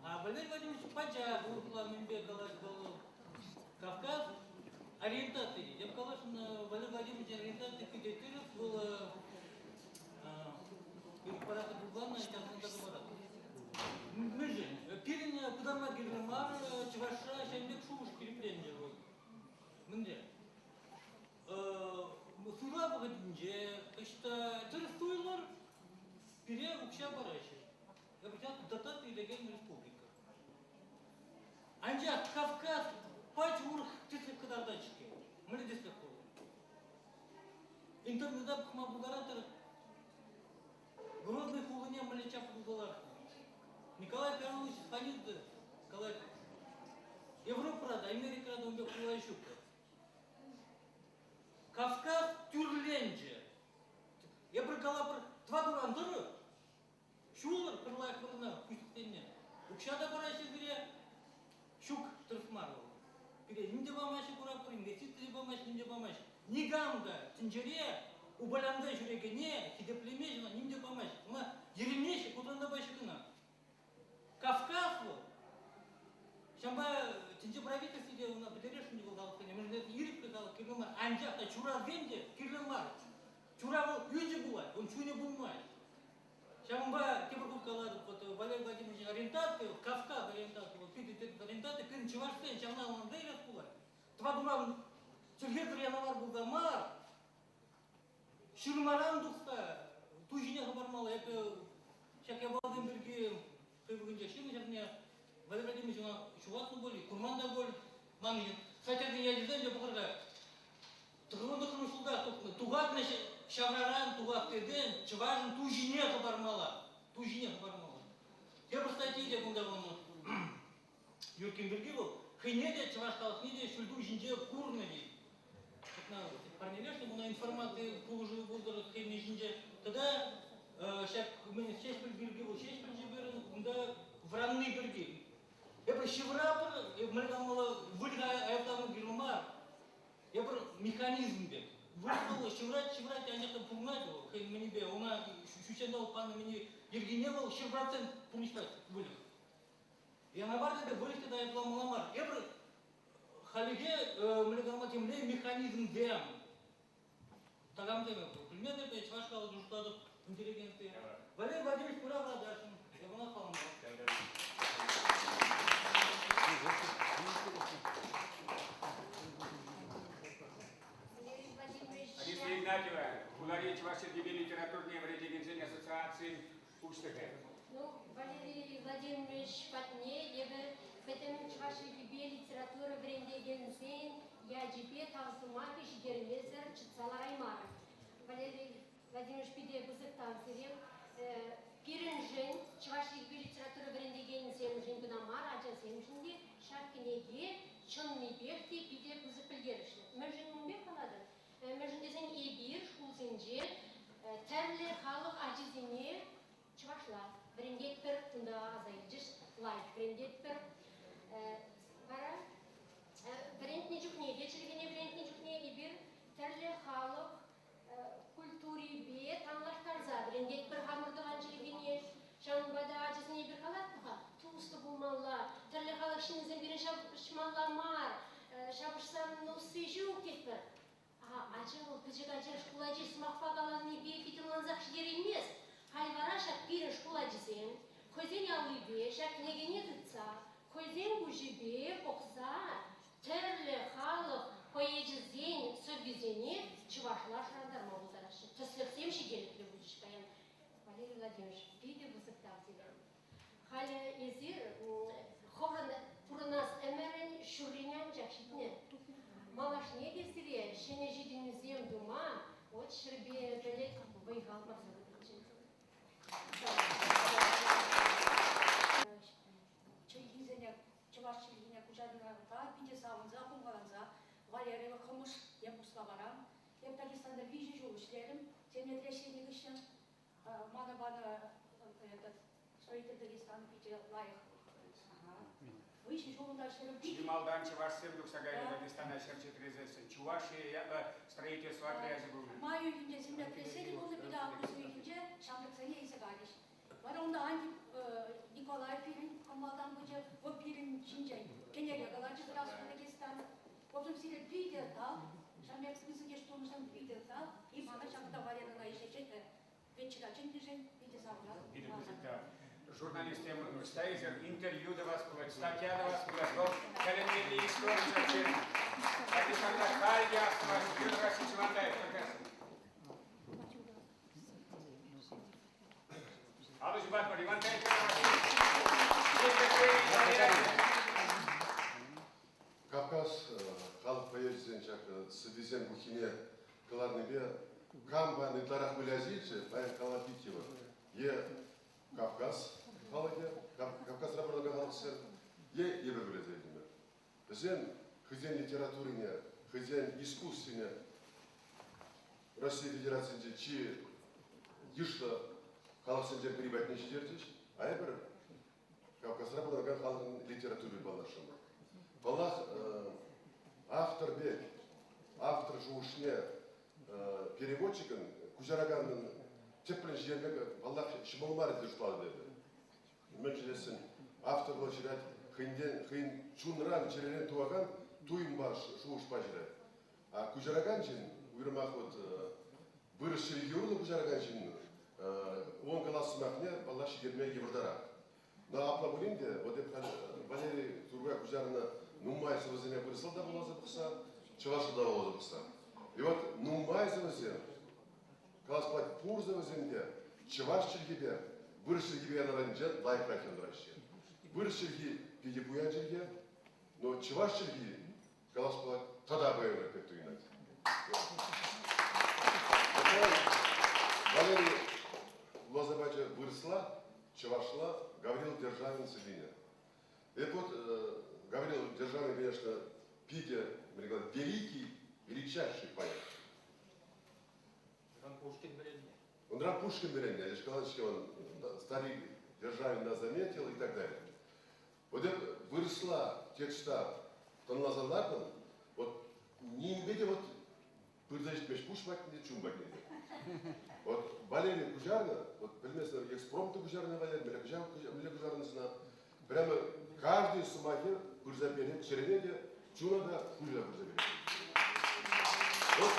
А Валерий Владимирович пачах урӑхла мӗнпе калать вӑл Кавказ ориентаци. Я каласшӑн, Валерий Владимирович ориентаци питӗ тӗрӗс вӑл парата пулсан ҫавӑнта парать. Мӗншӗн? Пирӗн пытарма кирлӗ мар, чӑвашра ҫавӑн пек шухӑш ҫирӗпленнӗ вӑл. Мӗнле? Суйлав вӑхӑтӗнче ӑҫта тӗрӗс туйлӑр, пире укҫа параҫҫӗ. Дотаци илекен республика. Анчах Кавказ пач урӑх тӗслӗх кӑтартать-ҫке. Мӗнле тӗслӗх вӑл? Интернета пӑхма пултаратӑр. Грозный хулине мӗнле чаплӑ туса лартнӑ. Николай Карлович Фанидзе калать, Европӑра та, Америкӑра та ун пек хула ҫук. Кавказ тӳрленчӗ. Эпир калапӑр, тӑватӑран тӑрӑ. Ҫулӑр пӗр лайӑх вырӑна пуҫлӑхсене. Укҫа та параҫҫӗ сире. Ҫук, тӗрӗс мар вӑл. Пире ним те памаҫҫӗ куратпӑр, инвестици те памаҫҫӗ, ним те памаҫҫӗ. Никам та тӗнчере упалянса ҫӳрекене хисеплемест ӑна, ним те памасть. Ӑна йӗрӗнеҫҫӗ, кутӑнлапаҫҫӗ кӑна. Кавказ вӑл. Ҫавӑнпа тӗнче правительстви те ӑна пӗтересшӗн вӑл халӑхсене. Мӗншӗн тесен ирӗклӗ халӑх кирлӗ мар. Анчах та чурасем те кирлӗ мар. Чура вӑл ӳчӗ пулать, ун чунӗ пулмасть. Ҫавӑнпа тепӗр хут калатӑп, вот Валерий Владимирович ориентаци, Кавказ ориентаци, вот питӗ тӗп ориентаци, пирӗн чӑвашсен ҫавна ӑнланса илес пулать. Тӑватуран чӗлхесӗр янавар пулса мар, ҫырмаран тухса ту ҫине хӑпармалла. Эпӗ ҫак япаласем пирки хӑй вӑхӑтӗнче ҫырнӑ ҫӗрне Валерий Владимирович ӑна ҫухатнӑ пуль, курман та пуль. Ман статьясен ячӗсем те пӑхӑр-ха. Тӑхӑрвун ҫулта тухнӑ. Тухатнӑ ҫавраран тухас тесен чӑвашӑн ту ҫине хӑпармалла. Ту ҫине хӑпармалла. Тепӗр статьи те кунта пулнӑ. Юркин пирки вӑл хӑйне те чӑваш халӑхне те ҫӳл ту ҫинче курнӑ тет. Ҫакна парнелешнӗ, куна информаци пулӑшӑвӗ пултӑр хӑйне ҫинче. Тата ҫак мӗн Ҫеҫпӗл пирки вӑл Ҫеҫпӗл чиперӗн унта вӑранни пирки. Эпир ҫывӑратпӑр, мӗн калмалла, выльӑха айӑплама кирлӗ мар. Эпир механизм пек. Выльӑх вӑл ҫывӑрать, ҫывӑрать, анчах та пурӑнать вӑл хӑйӗн мӗнӗпе. Ӑна ҫутҫанталӑк панӑ мӗне йӗркине вӑл 100% пурнӑҫлать выльӑх. Янавар тата выльӑх тата айӑпламалла мар. Эпир халӗхе мӗнле калама темле механизмсем такамсем пӗлместӗп, чӑваш халӑхӗ шутлатӑп интеллигенци. Валерий Владимирович пыра враташӑн, эп ӑна саламлап. Алиса Игнатьева, хулари чӑваш чӗлхипе литературине вӗрентекенсен ассоциацийӗн пуҫлӑхӗ. Ну, Валерий Владимирович патне эпӗ пӗтӗм чӑваш чӗлхипе литература вӗрентекенсен ячӗпе тав сӑмахӗ ҫитермесӗр чӑтса лараймарӑм. Валерий Владимирович, питӗ пысӑк тав сире. Пирӗншӗн, чӑваш чӗлхипе литература вӗрентекенсемшӗн кӑна мар, ачасемшӗн те ҫак кӗнеке чӑннипех те питӗ пысӑк пӗлтерӗшлӗ. Мӗншӗн ун пек калатӑр? Мӗншӗн тесен эпир шкулсенче тӗрлӗ халӑх ачисене чӑвашла вӗрентетпӗр, кунта аса илчӗҫ, лайӑх вӗрентетпӗр. Вара вӗрентнӗ чухне те, чӗлхене вӗрентнӗ чухне эпир тӗрлӗ халӑх культури. хӑйсен аллипе ҫак кӗнекене тытса, хӑйсен куҫӗпе пӑхса тӗрлӗ халӑх поэчӗсен сӑввисене чӑвашла шӑрантарма пултараҫҫӗ. Тӗслӗхсем ҫителӗклӗ пулчӗҫ паян. Валерий Владимирович, питӗ пысӑк тав сире. Халӗ эсир хӑвӑрӑн пурӑнас ӗмӗрӗн ҫуррине анчах ҫитнӗ. Малашне те сире ҫӗнӗ ҫитӗнӳсем тума вот ҫӗрпе пӗлӗт вӑй-хал парса пытӑрччӗ. Чӗлхисене, чӑваш чӗлхине куҫарнӑранпа питӗ савӑнса, хумхаланса Валерий Хӑмӑш е Мускаваран. Эп Дагестанда 3 ҫул ӗҫлерӗм Сенетре ӗҫленӗ хыҫҫӑн. Мана панӑ этот строитель Дагестана питӗ лайӑх. Виҫӗ ҫул унта ӗҫлерӗм. Чи малтан чӑвашсем тухса кайнӑ Дагестана ҫӗр чӗтресессӗн. Чувашия ятлӑ строительство отрячӗ пулнӑ. Май уйӑхӗнче землетрясени пулнӑ пире август уйӑхӗнче ҫамрӑксене илсе кайрӗҫ. Вара унта Антип Николаев пирӗн малтан пычӗ, вӑл пирӗн ҫинчен кӗнеке кӑларчӗ Здравствуй, Дагестан. В общем, сире питӗ тав, ҫав пек пысӑк ӗҫ тунӑшӑн питӗ тав. И мана ҫакӑнта Валерӑна ӗҫе вечера чӗннӗшӗн питӗ савӑнатӑп. Питӗ пысӑк тав. Журналистсем ӑҫта эсир интервью тӑвас пулать, статья тӑвас пулать, вӑл тӗлӗнмелли истори ҫав Дагестанда халь те астӑваҫҫӗ, Петр Васильевич Ивантаев прекрасно. Алӑ ҫупатпӑр, Ивантаев Петр Васильевич. Кавказ халӑх поэчӗсен ҫак сӑввисен пуххине кӑларнипе кам паян ытларах выляса илчӗ, паян Калапитьева е Кавказ халӑхӗ, Кавказра пурӑнакан халӑхсем, е эпир выляса илтӗмӗр. Вӗсем хӑйсен литературине, хӑйсен искусствине Россия Федерацийӗнче чи йышлӑ халӑхсенчен пӗри патне ҫитерчӗҫ, а эпир Кавказра пурӑнакан халӑхӑн литератури паллашрӑмӑр. Паллах, автор пек, автор шухӑшне переводчикӑн, куҫараканӑн тӗплӗн ҫитерме, паллах, ҫӑмӑл мар тесе шутлатӑп эпӗ. Мӗншӗн тесен автор вӑл ҫырать хӑйӗнтен, хӑйӗн чунран, чӗререн тухакан туйӑмпа, шухӑшпа ҫырать. А куҫаракан ҫын, уйрӑмах вот вырӑс чӗлхи урлӑ куҫаракан ҫын, он калас сӑмахне, паллах, ҫитерме йывӑртарах. Но апла пулин те, вот эп халь Валерий Тургай куҫарнӑ нумай сӑвӑсене вырӑсла та вуласа пӑхса, чӑвашла та вуласа пӑхса. И вот нумай сӑвӑсем, калас пулать, пур сӑвӑсем те чӑваш чӗлхипе, вырӑс чӗлхипе янӑранинчен лайӑхрах янӑраҫҫӗ. Вырӑс чӗлхи питӗ пуян чӗлхе, но чӑваш чӗлхи калас пулать, тата пуянрах пек туйӑнать. Валерий вуласа пачӗ вырӑсла, чӑвашла Гаврил Державин сӑввине. Эп вот Гаврил Державин, конечно, питӗ, великий, величайший поэт. Унран Пушкин вӗреннӗ. Унран Пушкин вӗреннӗ. Я сказал, что он старик Державин нас заметил и так далее. Вот эп вырӑсла текста тӑнласа лартӑм, вот нимпе те вот пырса ҫитмест пуҫ патне, чун патне те. Вот Валерий куҫарнӑ, вот пӗлместӗр, экспромт куҫарнӑ Валерий, мӗнле куҫарнӑ сана. Прямо каждый сӑмахӗ пырса перет чӗрене те, чуна та пуҫа пырса перет. Вот,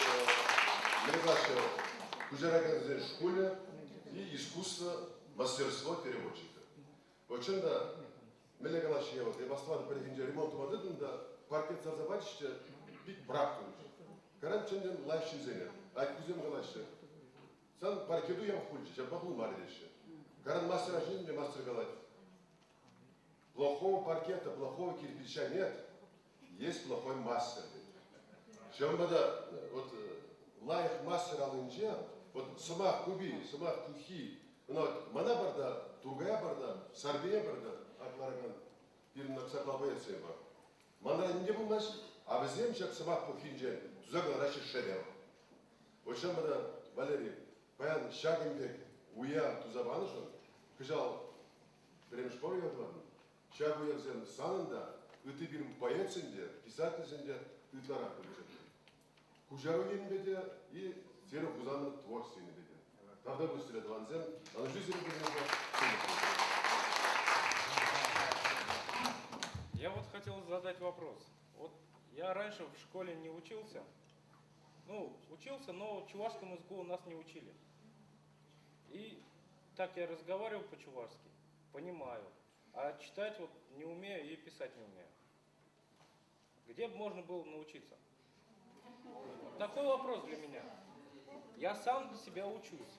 мӗнле калаҫҫӗ, куҫаракансен шкулӗ и искусство, мастерство переводчика. Вот чӑн та, мӗнле калаҫҫӗ вот, эп астӑватӑп пӗррехинче ремонт тума тытӑнтӑм та паркет сарса пачӗҫ те пит брак турӗҫ. Каран чӑн-чӑн лайӑх ҫынсене, айккусем калаҫҫӗ. Сан паркету япӑх пулчӗ, ҫапах пулмарӗ теҫҫӗ. Каран мастера ҫын те мастер калать. Плохого паркета, плохого кирпича нет, есть плохой мастер тет. Ҫавӑнпа та вот лайӑх мастер аллинче вот сӑмах купи, сӑмах пуххи Ӑна мана пар та, Тургая пар та, Сарпие пар та ларакан пирӗн аксакал боецсем бар. Манра нимте пулмасть, а вӗсем ҫак сӑмах пуххинчен туса кӑлараҫҫӗ шедевр. Вот ҫавӑнпа та, Валерий, паян ҫакӑн пек уяв туса панӑшӑн кӑҫал пӗрремӗш пор уяв тӑватӑн. Ҫак уявсем санӑн та, ытти пирӗн поэтсен те, писательсен те ытларах пулчӗ. Куҫару енӗпе те и Серый Хусанӑн творчество енӗпе те. Тавтапуҫ сире, тӑвансем. Ӑнӑҫу сире пурне Я вот хотел задать вопрос. Вот я раньше в школе не учился. Ну, учился, но чувашскому языку у нас не учили. И так я разговаривал по-чувашски. понимаю. А читать вот не умею и писать не умею. Где бы можно было научиться? Такой вопрос для меня. Я сам для себя учусь.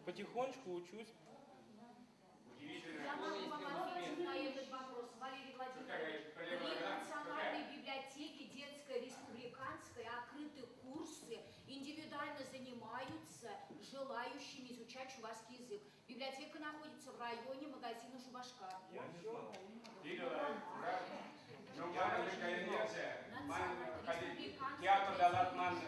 Потихонечку учусь. Я могу вам ответить на этот вопрос, Валерий Владимирович. При Национальной библиотеке детской республиканской открыты курсы, индивидуально занимаются желающими изучать чувашский язык. Библиотека находится в районе магазина Шубашкар. Я не знал. Ну, театрда лартман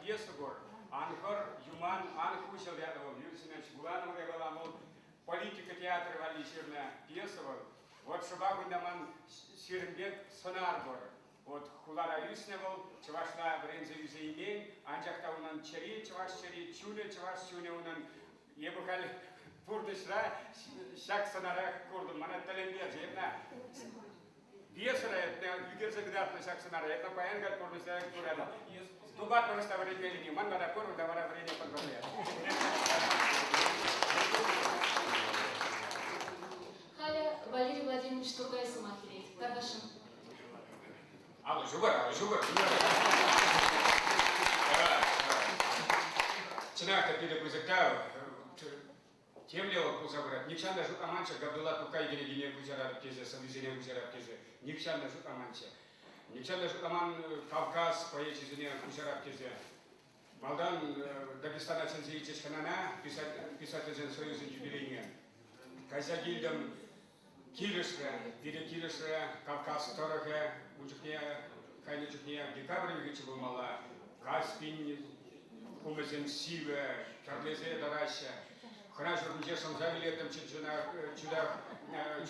пьеса пур. Ан хӑр, Юман, ан хуҫӑл ятлӑ вӑл. Юрий Семенович Буланов япала вӑл политика театрӗ валли ҫырнӑ пьеса вӑл. Вот шӑпах унта ман сирӗн пек сӑнар пур. Вот хулара ӳснӗ вӑл, чӑвашла вӗренсе ӳсеймен, анчах та унӑн чӗри чӑваш чӗри, чунӗ чӑваш чунӗ унӑн. Эпӗ халь пурнӑҫра ҫак сӑнара куртӑм, мана тӗлӗнтерчӗ. Эпна пьесӑра эпне ӳкерсе кӑтартнӑ ҫак сӑнара, эпна паян халь пурнӑҫра куратӑп. Тупатпӑр ӑҫта вӗренмеллине, ман вара пур, унта вара вӗренетпӗр пӗрле. Халӗ Валерий Владимирович Тургай сӑмах илет. Тархасшӑн. Алӑ ҫупӑр, алӑ ҫупӑр. Чӑнах та питӗ пысӑк тав. Темле вӑл пулса пырать. Нихҫан та шутламанччӗ Габдулла Тукай кӗнекине куҫаратӑп тесе, сӑввисене куҫарап тесе. Нихҫан та шутламанччӗ. Нихҫан та шутламан Кавказ поэчӗсене куҫарап тесе. Малтан Дагестана чӗнсе илчӗҫ хӑнана, писательсен союзӗн юбилейне. Кайса килтӗм. Килӗшрӗ, пире килӗшрӗ Кавказ тӑрӑхӗ. Ун чухне, кайнӑ чухне декабрь уйӑхӗччӗ пулмалла. Каспин хумӗсем сивӗ, кӗрлесе тӑраҫҫӗ. Хӑна ҫуртӗнче шӑнса вилеттӗм чунах, чутах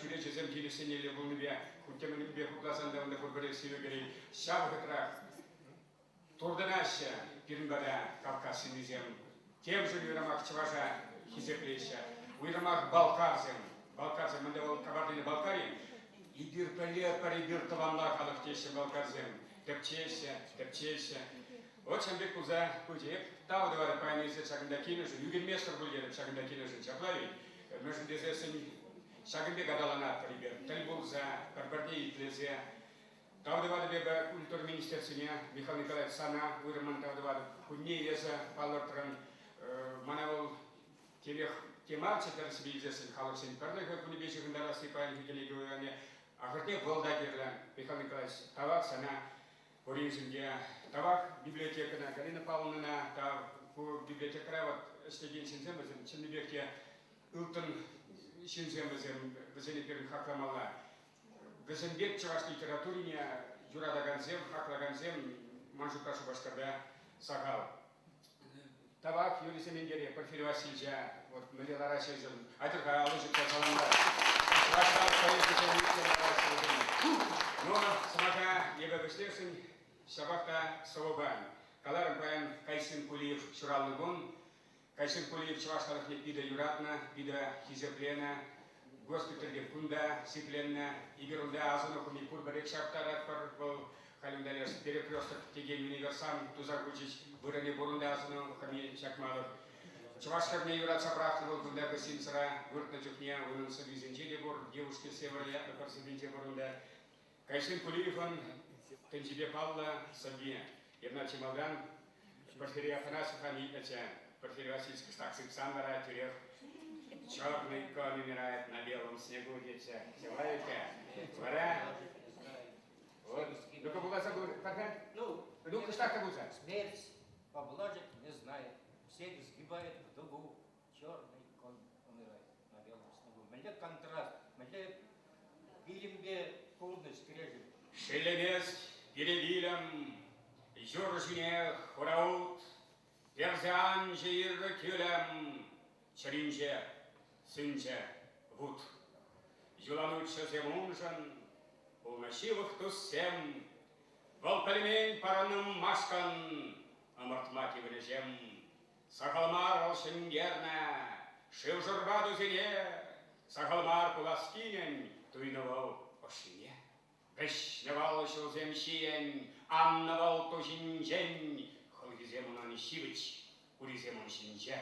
чӳречесем килӗшсенелле пулнипе, хуть те мӗнпе хупласан та унта пурпӗрех сивӗ кӗрет. Ҫав вӑхӑтрах туртӑнаҫҫӗ пирӗн пата Кавказ ҫыннисем. Темшӗн уйрӑмах чӑваша хисеплеҫҫӗ. Уйрӑмах балкарсем. Балкарсем, мӗнле вӑл Кабардино Балкари? Эпир пӗлетпӗр, эпир тӑванла халӑх теҫҫӗ балкарсем. Тӗпчеҫҫӗ, тӗпчеҫҫӗ. Вот ҫавӑн пек пулса пычӗ. Эп тав тӑватӑп паян эсир ҫакӑнта килнӗшӗн, ӳкӗнместӗр пуль терӗм ҫакӑнта килнӗшӗн. Ҫапла-и? Мӗншӗн тесессӗн ҫакӑн пек аталанатпӑр эпир. Тӗл пулса, пӗр-пӗрне итлесе. Тав тӑватӑп эпӗ культура министерствине, Михаил Николаевич, сана уйрӑммӑн тав тӑватӑп. Кунне эсӗ палӑртрӑн. Мана вӑл темех те марччӗ тӗрӗссипе илсессӗн халӑхсен пӗрлӗхӗ кунӗпе ҫыхӑнтарасси паянхи кӗнеке уявне. Ахӑртнех вӑл та кирлӗ. Михаил Николаевич, тавах сана пуриншӗн те. Тавах библиотекӑна, Галина Павловнӑна, тав ку библиотекӑра вот ӗҫлекен ҫынсем вӗсем чӑннипех те ылтӑн ҫынсем вӗсем, вӗсене пирӗн хакламалла. Вӗсем пек чӑваш литературине юратакансем, хаклакансем ман шутпа Шупашкарта сахал. Тавах Юрий Сементере, Порфирий Васильевича, вот мӗнле лараҫҫӗ вӗсем. Айтӑр-ха алӑ ҫупса саламлар. Чӑваш халӑх поэзийӗсем иртсе лараҫҫӗ вӗсем. Ну, сӑмаха эпӗ вӗҫлесшӗн, ҫапах та сӑвӑпа. Каларӑм паян Кайсын Кулиев ҫуралнӑ кун. Кайсын Кулиев чӑваш халӑхне питӗ юратнӑ, питӗ хисепленӗ. Госпитальте кунта сипленнӗ. Эпир унта асӑну хӑми пурпӗрех ҫаптаратпӑр. Вӑл халь унта леш перекресток текен универсам туса хучӗҫ. Вырӑнӗ пур унта асӑну хӑми ҫакмалӑх. Чӑваш хӗрне юратса пӑрахнӑ вӑл кунта гостиницӑра выртнӑ чухне унӑн сӑввисенче те пур. Девушки севера ятлӑ пӗр сӑввинче пур унта. Кайсын Кулиевӑн тӗнчипе паллӑ сӑвви Эпна чи малтан Порфирий Афанасьевран илтнӗччӗ. Порфирий Васильевич кӑштах сыпсан вара тӳрех черный конь умирает на белом снегу тетчӗ. Ҫавра Вара вот, ну-ка пуласа пар-ха. Ну, кӑштах та пулса. Смерть поблажек не знает, всех сгибает в дугу. Черный конь умирает на белом снегу. Мӗнле контраст, мӗнле вилӗмпе пурнӑҫ кӗрешӳ. Шеллемест пире вилӗм, юр ҫине хураут, персе анчӗ ир кӳлӗм, чӗринче сӳнчӗ вут. Юланутҫӑсем уншӑн пулнӑ ҫывӑх туссем, вӑл пӗлмен парӑнмашкӑн ӑмӑртма тивнӗҫем. Сахал мар вӑл ҫӗнтернӗ шыв-шурпа тусене, сахал мар пулас кинӗн туйнӑ вӑл ӑшшине. Вӗҫнӗ вӑл ҫулсем ҫийӗн, аннӑ вӑл ту ҫинчен, хӑлхисем унӑн ҫивӗч, урисем ун ҫинче.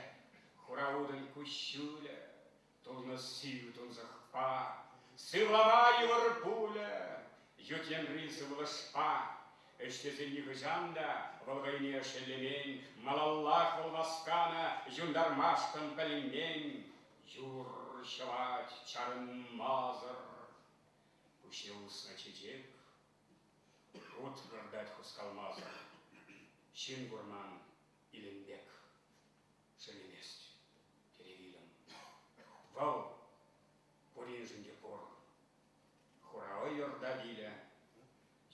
Хура утӑн куҫҫулӗ. Тулнӑ сив тунсӑхпа, сывлама йывӑр пулӗ, ют енри сывлӑшпа. Ӗҫлесе нихӑҫан та вӑл хӑйне шеллемен, малаллах вӑл васканӑ, юнтармашкӑн пӗлмен. Юр ҫӑвать чарӑнмасӑр. Пуҫне уснӑ чечек ут выртать хускалмасӑр. Ҫын курман илем пек шеллемест пире вилӗм. Вӑл пуриншӗн те пур. Хура ӑйӑр та вилӗ,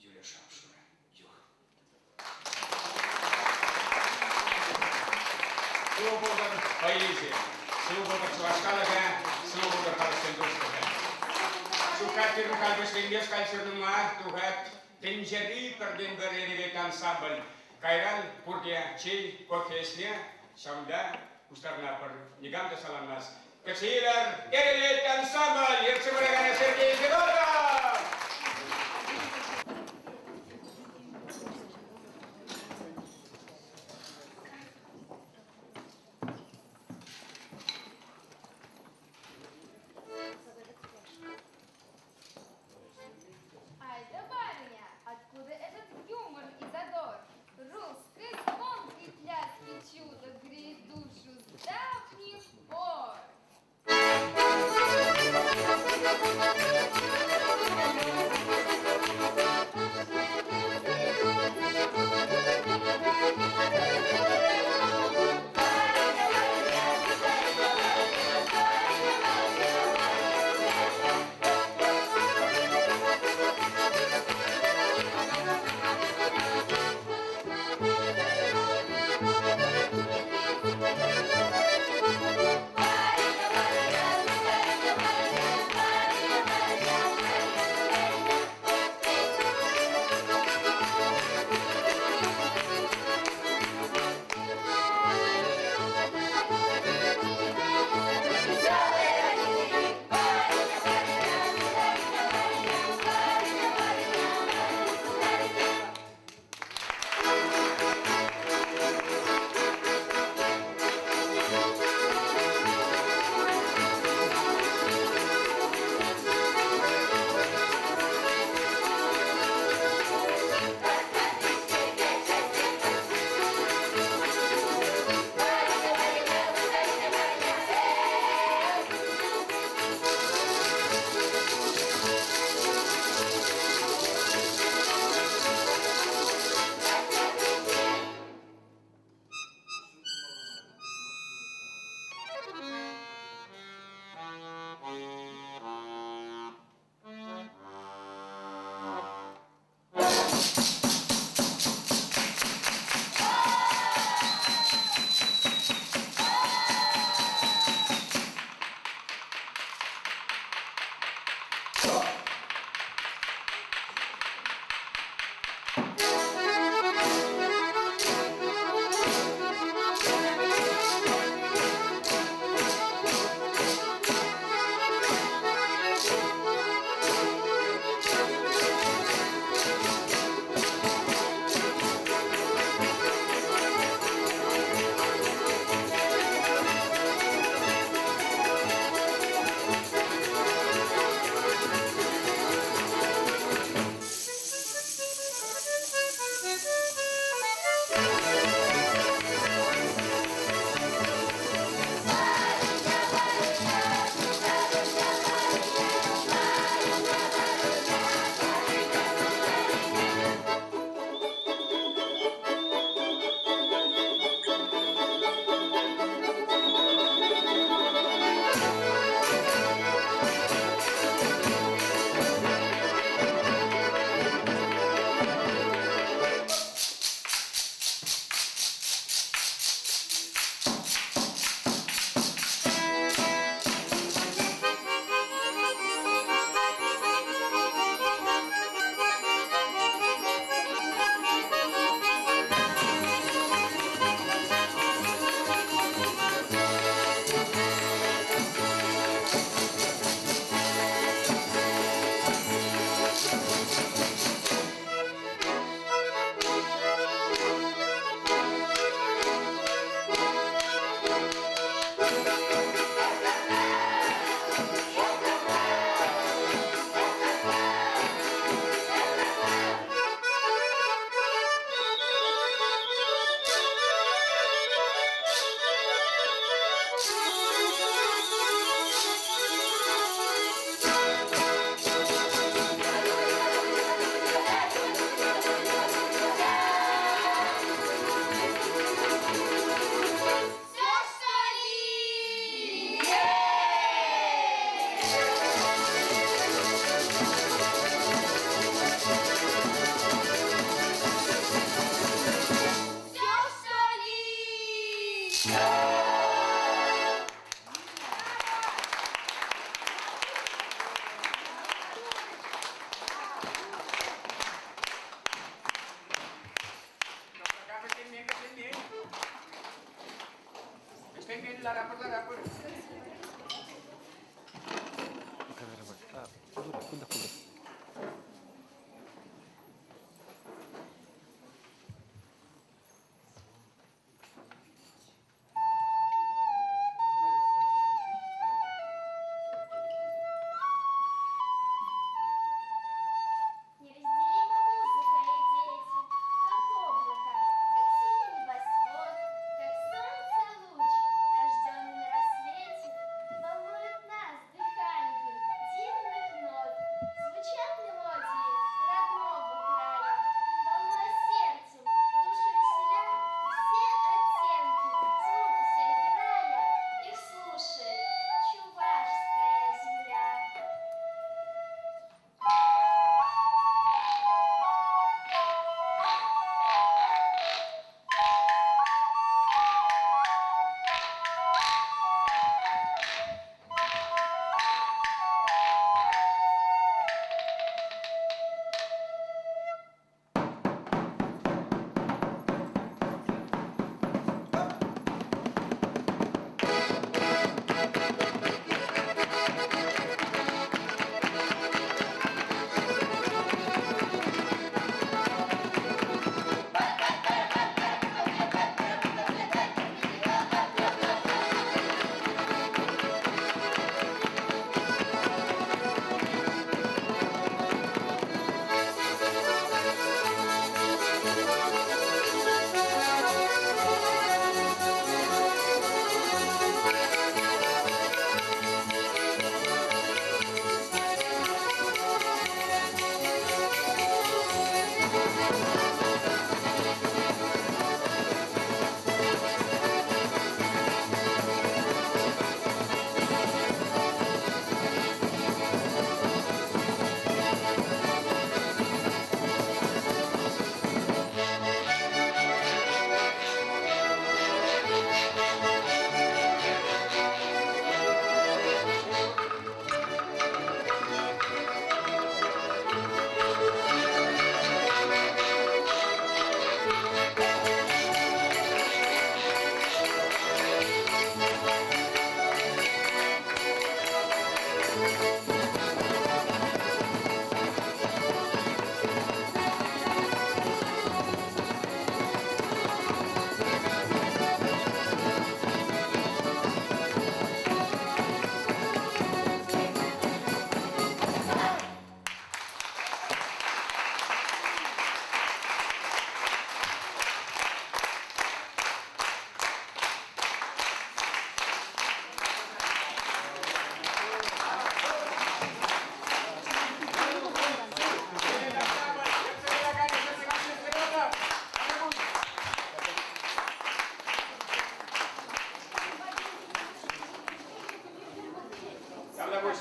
Юля шап-шурӑ юр. Сывӑ пултӑр поэзи, сывӑ пултӑр чӑваш халӑхӗ, сывӑ пултӑр халӑхсен туслӑхӗ. Шухат Тирнухаль вӗҫленмест халь ҫырнума тухать тӗнчери пӗртен-пӗр эревет ансамбль. Кайран пурте чей, кофе ӗҫме ҫавӑнта пуҫтарӑнатпӑр. Никам та саланмасть. Кӗтсе илӗр, Эревет ансамбль ертсе пыраканӗ Сергей Федоров! А это барыня, откуда этот юмор и задор? Русской звонкой пляски чудо греет душу с давних пор. Неразделима музыка и дети, как облако, как синий небосвод, как солнце луч, рожденный на рассвете, волнует нас дыханием дивных нот. Звучат мелодии родного края, волнуя сердцем, душу веселя, все оттенки, звуки серебирая, их слушает чувашская земля.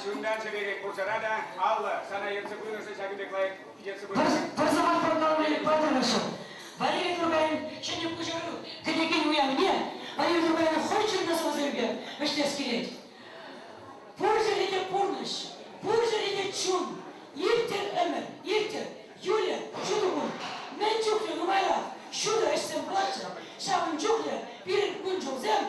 Чунтан чӗререн пурсӑра та алла сана ертсе пынӑшӑн ҫакӑн пек лайӑх ертсе пынӑшӑн. Пӗр сӑмахпа калани патӑрӑшӑн Валерий Туркайӑн ҫӗнӗ пуҫару кӗнекен уявне Валерий Туркайӑн хӑй ҫырнӑ сӑвӑсемпе вӗҫлес килет. Пур ҫӗре те пурнӑҫ, пур ҫӗре те чун, ирттӗр ӗмӗр, ирттӗр, Юля, ҫутӑ кун. Мӗн чухлӗ нумайрах ҫутӑ ӗҫсем пулатчӗ, ҫавӑн чухлӗ пирӗн кун-ҫулсем.